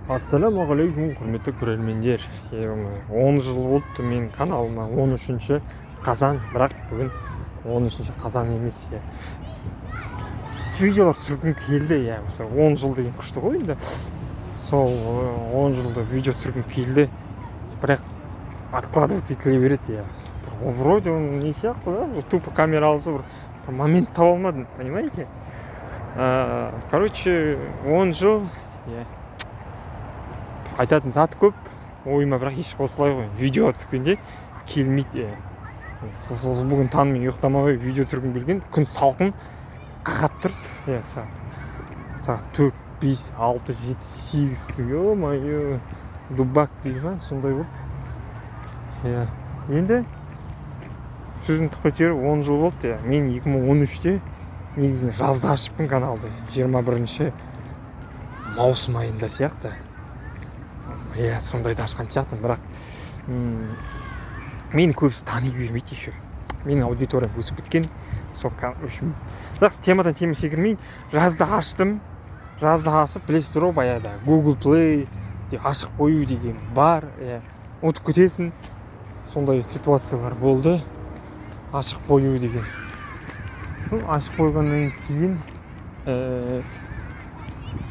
Ассалаумағалейкум, құрметті көрермендер! 10 жыл болыпты менің каналыма, 13 қазан. Бірақ бүгін 13 қазан емес, иә. Видеолар түсіргім келді, иә. Осы 10 жыл деген күшті ғой енді. Сол 10 жылда видео түсіргім келді, бірақ откладывать етіле береді, иә. Вроде он не сияқты да, бір тупо камера алса, бір момент таба алмадым, понимаете? Короче, 10 жыл, иә, айтатын зат көп ойыма, бірақ еш осылай ғой, видеоға түскенде келмейді, иә. Сол бүгін таңмен ұйықтамай видео түсіргім келген. Күн салқын қақап тұрды, иә. Сағат 4, 5, 6, 7, 8, ё-моё, дубак дейді ма, сондай болды, иә. Енді сөздің түпкі тері, 10 жыл болды, иә. Мен 2013-те негізінде жазда ашыппын каналды, 21 маусым айында сияқты, иә, сондайда ашқан сияқтымын. Бірақ мені көбісі тани бермейді еще, менің аудиториям өсіп кеткен сол үшін. Бірақ темадан тема секірмейін. Жазда аштым. Жазда ашып, білесіздер ғой, баяғыда Google Play деп ашып қою деген бар, иә, ұмытып кетесің, сондай ситуациялар болды. Ашық қою деген. Ну, ашып қойғаннан кейін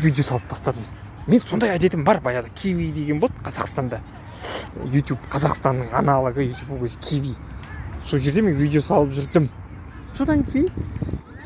видео салып бастадым. Мен сондай әдетім бар. Баяғыда Киви деген болды Қазақстанда, YouTube Қазақстанның аналогы YouTube ол кезде Киви. Сол жерде мен видео салып жүрдім. Содан кейін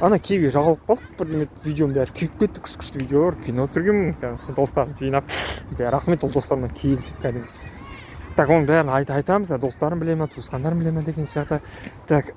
ана Киви жабылып қалды, бірдеме, видеом бәрі күйіп кетті. Күшті күшті видеолар, кино түсіргенмін кәдімгі достарым жинап. Бә, рахмет ол достарыма, келісіп кәдімгі. Так, оның бәрін айтамыз, достарым біле ма, туысқандарым біле ма деген сияқты. Так,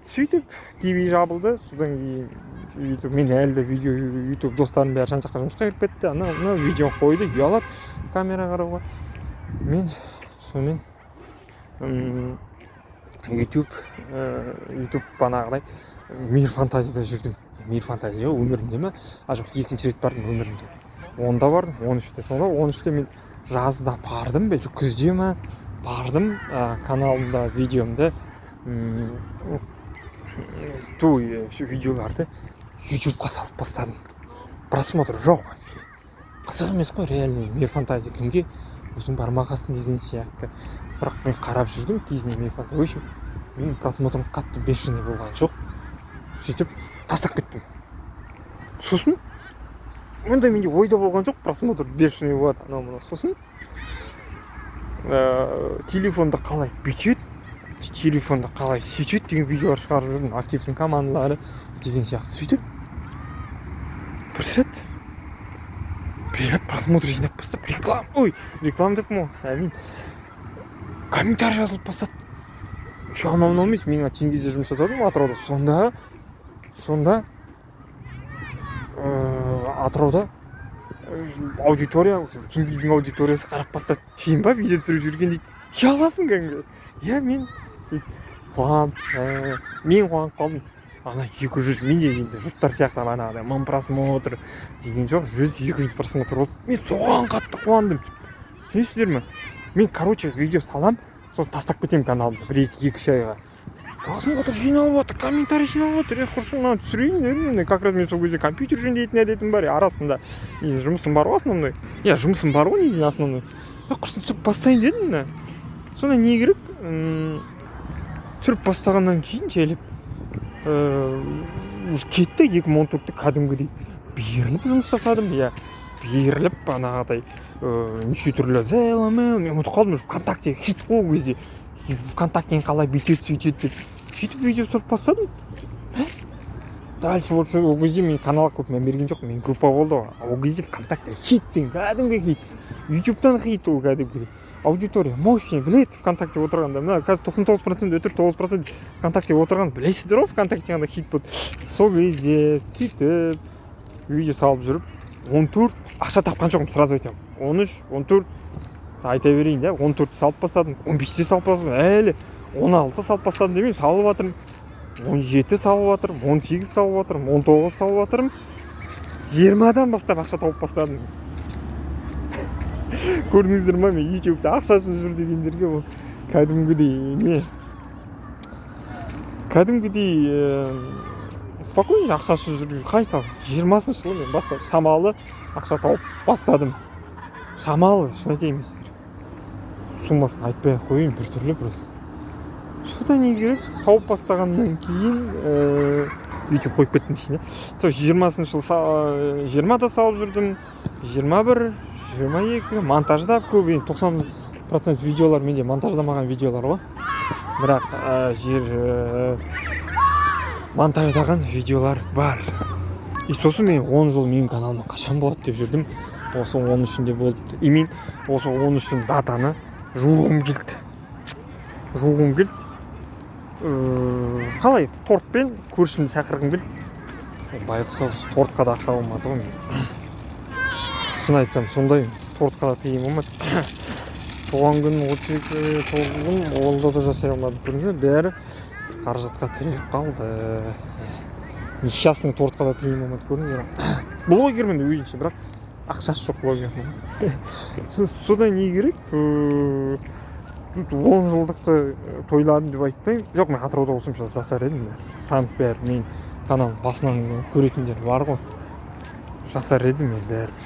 сөйтіп Киви жабылды. Содан кейін YouTube, мен әлі де видео YouTube, достарым бәрі жан жаққа жұмысқа кіріп кетті, анау мынау видео қойды, ұялады камера қарауға. Мен сонымен YouTube бағанағыдай Мир Фантазияда жүрдім. Мир Фантазия өмірімде ма, а жоқ, екінші рет бардым өмірімде. 10-да бардым, 13-те. Сонда 13-те мен жазда бардым ба или күзде ма бардым. Каналымда видеомды, ту видеоларды Ютубқа салып бастадым. Просмотр жоқ вообще, қызық емес қой реально. Мир Фантазия кімге, өзің бармағансың деген сияқты. Бірақ мен қарап жүрдім кезінде Мир Фантазия. В общем, менің просмотрым қатты бешеный болған жоқ. Сөйтіп тастап кеттім. Сосын ондай менде ойда болған жоқ, просмотр бешеный болады, анау мынау. Сосын телефонды қалай бүйтеді, телефонды қалай сөйтеді деген видеолар шығарып жүрдім, активтің командалары деген сияқты. Сөйтіп бір сәт бір просмотр жинап бастап, реклама, ой, реклама деппін ғой, әмин, комментарий жазылып бастады еще. Анау мынау емес, мен Теңгизде жұмыс жасадым ғой Атырауда. Сонда Атырауда аудитория уже, Теңгиздің аудиториясы қарап бастады. «Сен ба видео түсіріп жүрген?» — дейді. Ұяласың кәдімгі, иә. Мен сөйтіп қуанып, мен қуанып қалдым. Ана 200, менде енді жұрттар сияқты анағыдай 1000 просмотр деген жоқ, 100, 200 просмотр болды. Мен соған қатты қуандым, түсінесіздер ме? Мен, короче, видео салам, сосын тастап кетемін каналымды бір екі үш айға. Просмотр жиналып жатыр, комментарий жиналып жатыр. Е, құрсын, мынаны түсірейін дедім. Как раз мен сол кезде компьютер жөндейтін әдетім бар арасында, негізі жұмысым бар ғой основной, иә, жұмысым бар ғой негізі основной. Е, құрсын, түсіріп бастайын дедім мына. Сонда не керек, түсіріп бастағаннан кейін жайлап уже кетті. 2014-те кәдімгідей беріліп жұмыс жасадым, иә, беріліп анағыдай неше түрлі злм, мен ұмытып қалдым, ВКонтакте хит қой ол кезде. ВКонтактен қалай бүйтеді, сөйтеді деп, сөйтіп видео түсіріп бастадым. Дальше вот ол кезде мен каналға көп мән берген жоқпын, мен группа болды ғой. Ол кезде ВКонтакте хит деген кәдімгі хит, Ютубтан хит ол, кәдімгідей аудитория мощный, біледі ВКонтакте отырғанда. Мына қазір 99% өтірік, 9% ВКонтакте отырған, білесіздер ғой ВКонтакте қандай хит болды сол кезде. Сөйтіп видео салып жүріп, 14 ақша тапқан жоқпын, сразу айтамын. 13, 14 айта берейін да, 14 салып бастадым, 15-те салып бастадым, әлі 16 салып бастадым демеймін, салып жатырмын. 17 салып жатырмын, 18 салып жатырмын, 19 салып жатырмын. 20-дан бастап ақша тауып бастадым. Көрдіңіздер ма, мен Ютубта ақша үшін жүр дегендерге бұл кәдімгідей не, кәдімгідей спокойно ақша үшін жүр. Қай сал, 20-жылы мен бастап шамалы ақша тауып бастадым. Шамалы, шын айтайын, сіздер, суммасын айтпай ақ қояйын, біртүрлі просто. Содан не керек, тауып бастағаннан кейін YouTube қойып кеттім дейсің, иә. Сол 20-шы жыл, 20-да салып жүрдім, 21, 22 монтаждап. Көп енді, 90% видеолар менде монтаждамаған видеолар ғой, бірақ жер монтаждаған видеолар бар. И сосын мен 10 жыл менің каналыма қашан болады деп жүрдім, осы 13-інде болды. И мен осы 13 датаны жуғым келді, жуғым келді. Қалай, тортпен көршімді шақырғым келді. Байғұс ау, тортқа да ақша болмады ғой. Мен шын айтсам, сондай, тортқа да тиын болмады. Туған күн, 32 толғын, онда да жасай алмадым. Көрдіңіз бе, бәрі қаражатқа тіреліп қалды. Несчастный, тортқа да тиын болмады, көрдіңіз бе. Блогермін өзінше, бірақ ақшасы жоқ блогермін. Содан не керек, 10 жылдықты тойладым деп айтпаймын. Жоқ, мен Атырауда болсам, жасар едім бәрі. Таныс, бәрі менің канал басынан көретіндер бар ғой, жасар едім мен бәрібір.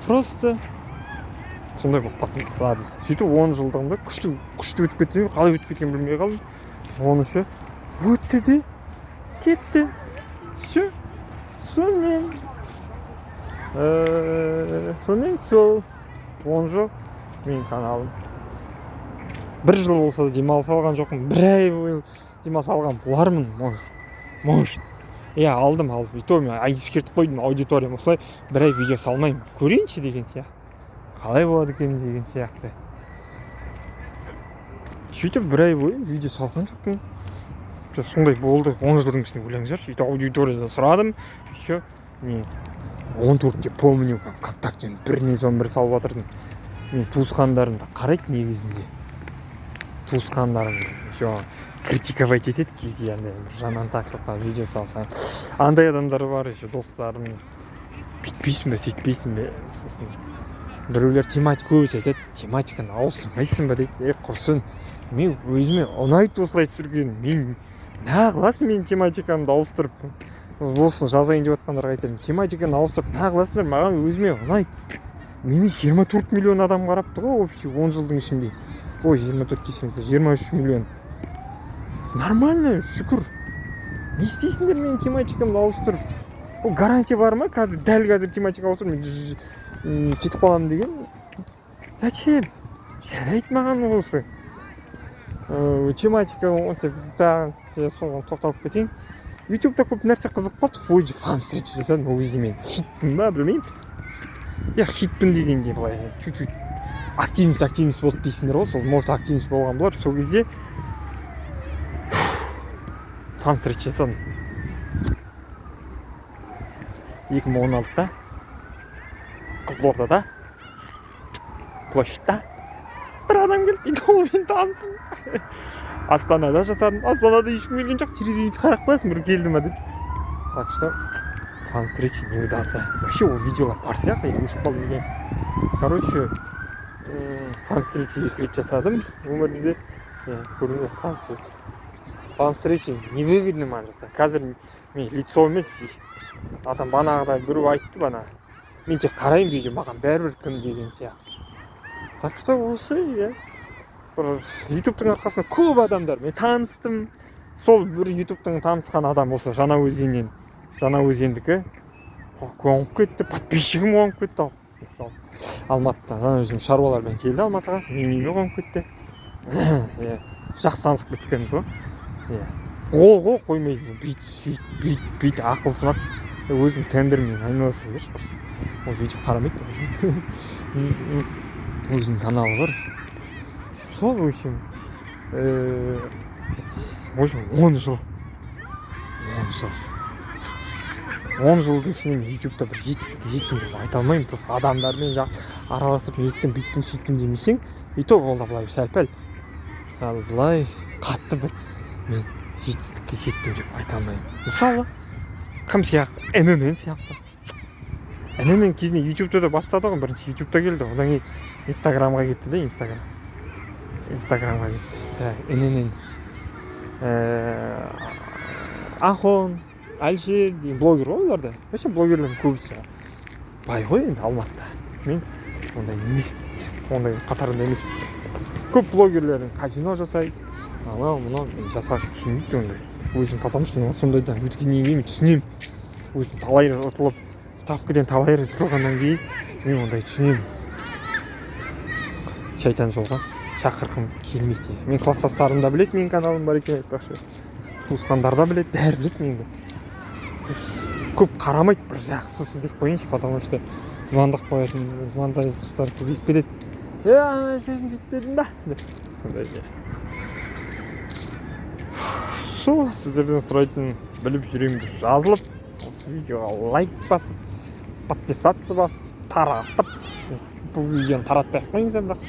Просто сондай болып қалды. Ладно, сөйтіп 10 жылдығымда күшті, күшті өтіп кетті. Қалай өтіп кеткенін білмей қалдым. 13-і өтті де кетті. Все, сонымен сол 10 жыл менің каналым. Бір жыл болса да демалыс алған жоқпын. Бір ай бойы демалыс алған болармын, может. Иә, алдым, алдым. И то мен ескертіп қойдым аудиториям: осылай бір ай видео салмаймын, көрейінші деген сияқты, қалай болады екен деген сияқты. Сөйтіп бір ай бойы видео салған жоқпын. Сондай болды 10 жылдың ішінде, ойлаңыздаршы. Сөйтіп аудиториядан сұрадым. Еще не 14-те, помню, ВКонтактен бірінен соң бірі салып жатырдым. Мен туысқандарым да қарайды негізінде. Туысқандарым еще критиковать етеді кейде, андай бір жаман тақырыпқа видео салсаң. Андай адамдар бар еще, достарым: бүйтпейсің бе, сөйтпейсің бе? Сосын біреулер тематика, көбісі айтады: тематиканы ауыстырмайсың ба дейді. Е, құрсын, мен өзіме ұнайды осылай түсірген. Мен неғыласың менің тематикамды ауыстырып? Осыны жазайын деп жатқандарға айтамын: тематиканы ауыстырып неғыласыңдар? Маған өзіме ұнайды. Мені 24 миллион адам қарапты ғой общий 10 жылдың ішінде. Ой, 24, кешіріңіздер, 23 миллион. Нормально, шүкір. Не істейсіңдер менің тематикамды ауыстырып? Ол гарантия бар ма, қазір, дәл қазір тематика ауыстырып, мен кетіп қаламын деген? Зачем? Жарайды, маған осы тематика тағы соған тоқталып кетейін. Ютубта көп нәрсе қызық болды. Вроде фан встреча жасадым. Ол кезде мен хитпін ба, білмеймін. Иә, хитпін дегенде, былай чуть чуть активность, активность болды дейсіңдер ғой. Сол, может, активность болған болар. Сол кезде фан встреча жасадым 2016-да Қызылордада, площадьта. Бір адам келді дейді, ол менің танысым. Астанада жасадым, Астанада ешкім келген жоқ. Терезеден қарап қоясың, біреу келді ма деп. Так что фан встреча не удался вообще. Ол видеолар бар сияқты или өшіп қалды ма екен? Короче, фан встреча екі рет жасадым өмірімде. Иә, көрдіңіз ба, фан встреча. Фан встреча невыгодно маған жасаған. Қазір мен лицо емес адам. Бағанағыдай біреу айтты бана, мен тек қараймын видео, маған бәрібір кім деген сияқты. Так что осы, иә, бір Ютубтың арқасында көп адамдармен таныстым. Сол бір Ютубтың танысқан адам осы Жаңаөзеннен, Жаңаөзендікі, қуанып кетті, подписчигім қуанып кетті. Ал мысалы, Алматыда Жаңаөзен шаруалармен келді Алматыға, менің үйіме қонып кетті. Иә, жақсы танысып кеткенбіз ғой. Иә, қол ғой қоймайды, бүйт, сөйт, бүйт, бүйт, ақылсымақ. Өзің тендермен айналыса берші просто. Ол видео қарамайды, өзінің каналы бар. Сол, в общем, 10 жыл, 10 жыл, 10 жылдың ішінде мен Ютубта бір жетістікке жеттім деп айта алмаймын. Просто адамдармен араласып, неттім, бүйттім, сөйттім демесең, и то ол да былай сәл пәл. Ал былай қатты бір мен жетістікке жеттім деп айта алмаймын. Мысалы, кім сияқты? ННН сияқты. ННН кезінде Ютубта да бастады ғой, бірінші Ютубта келді, одан кейін Инстаграмға кетті да, Инстаграмға кетті. Так, ННН, Ахон, Әлішер деген блогер ғой олар да. Вообще блогерлердің көбісі бай ғой енді Алматыда. Мен Ондай емеспін, ондай қатарында емеспін. Көп блогерлер казино жасайды, анау мынау, мен жасағым келмейді ондай өзім, потому что мен сондайдан өткеннен кейін мен түсінемін. Өзім талай рет ұтылып, ставкадан талай рет ұтылғаннан кейін мен ондай түсінемін. Шайтан жолға шақырғым келмейді. Мен класстастарым да біледі менің каналым бар екенін, айтпақшы, туысқандар да біледі, бәрі біледі менің. Көп қарамайды, бір жақсысы деп қояйыншы, потому что звондап қоятын, звондайсыздар көбейіп кетеді. Е, ана жерін бүйтіп дедің ба деп, сондай. Сол сіздерден сұрайтын: біліп жүремін деп жазылып, осы видеоға лайк басып, подписаться басып, таратып. Бұл видеоны таратпай ақ қойыңыздар. Бірақ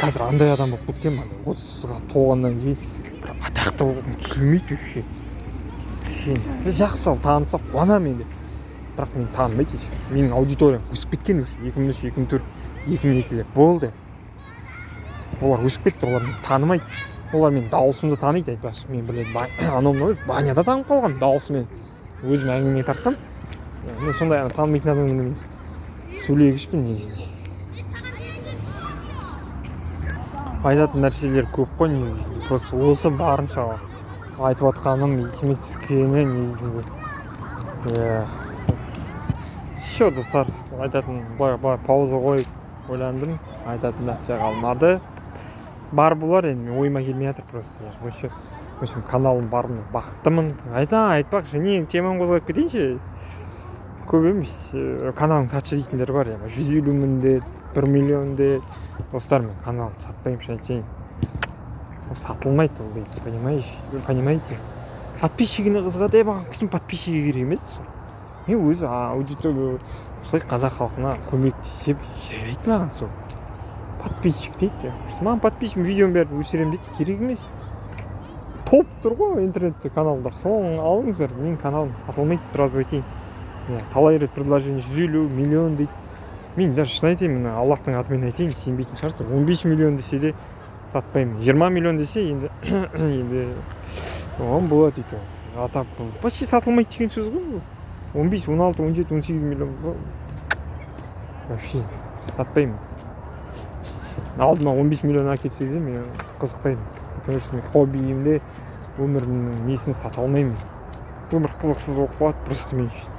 қазір андай адам болып кеткенмін, андай 30-ға толғаннан кейін бір атақты болғым келмейді вообще. Кішкене жақсы, ал таныса, қуанамын енді, бірақ мені танымайды ешкім. Менің аудиториям өсіп кеткен уже. 2003, 2004, 2002-лер болды, олар өсіп кетті, олар мені танымайды. Олар менің дауысымды таниды. Айтпақшы, мен бір рет анау мынау баняда танып қалған дауысымен, өзім әңгіме тартқанмын. Мен сондай ана танымайтын адаммен сөйлегішпін негізінде. Айтатын нәрселер көп қой негізінде, просто осы барынша айтып жатқаным есіме түскені негізінде. Иә, все, достар, айтатын былай былай пауза қойып ойландым, айтатын нәрсе қалмады. Бар болар енді, мен ойыма келмей жатыр просто. Вообще, в общем, каналым бар, мен бақыттымын. Айтпақшы, не теманы қозғап кетейінші, көп емес. Каналың сатшы дейтіндер бар, иә, 150 000 деді, 1 миллион деді. Достар, мен каналымды сатпаймын, шын айтайын, ол сатылмайды ол дейді, понимаешь, понимаете? Подписчигіне қызығады. Е, маған құрсын, подписчигі керек емес. Мен өзі аудитория, осылай қазақ халқына көмектесіп, жарайды маған сол. Подписчик дейді, маған подписчик, видеоның бәрін өшіремін дейді, керек емес. Топ тұр ғой интернетте каналдар, соны алыңыздар. Менің каналым сатылмайды, сразу айтайын. Иә, талай рет предложение 150 миллион дейді. Мен даже, шын айтайын, мына Аллахтың атымен айтайын, сенбейтін шығарсыздар, 15 миллион десе де сатпаймын. 20 миллион десе, енді оған болады дейді. А так почти сатылмайды деген сөз ғой. 15, 16, 17, 18 миллион вообще сатпаймын. Алдыма 15 миллион әкелсе де, мен қызықпаймын, потому что мен хоббиімді, өмірімнің несін сата алмаймын. Өмір қызықсыз болып қалады просто мен үшін.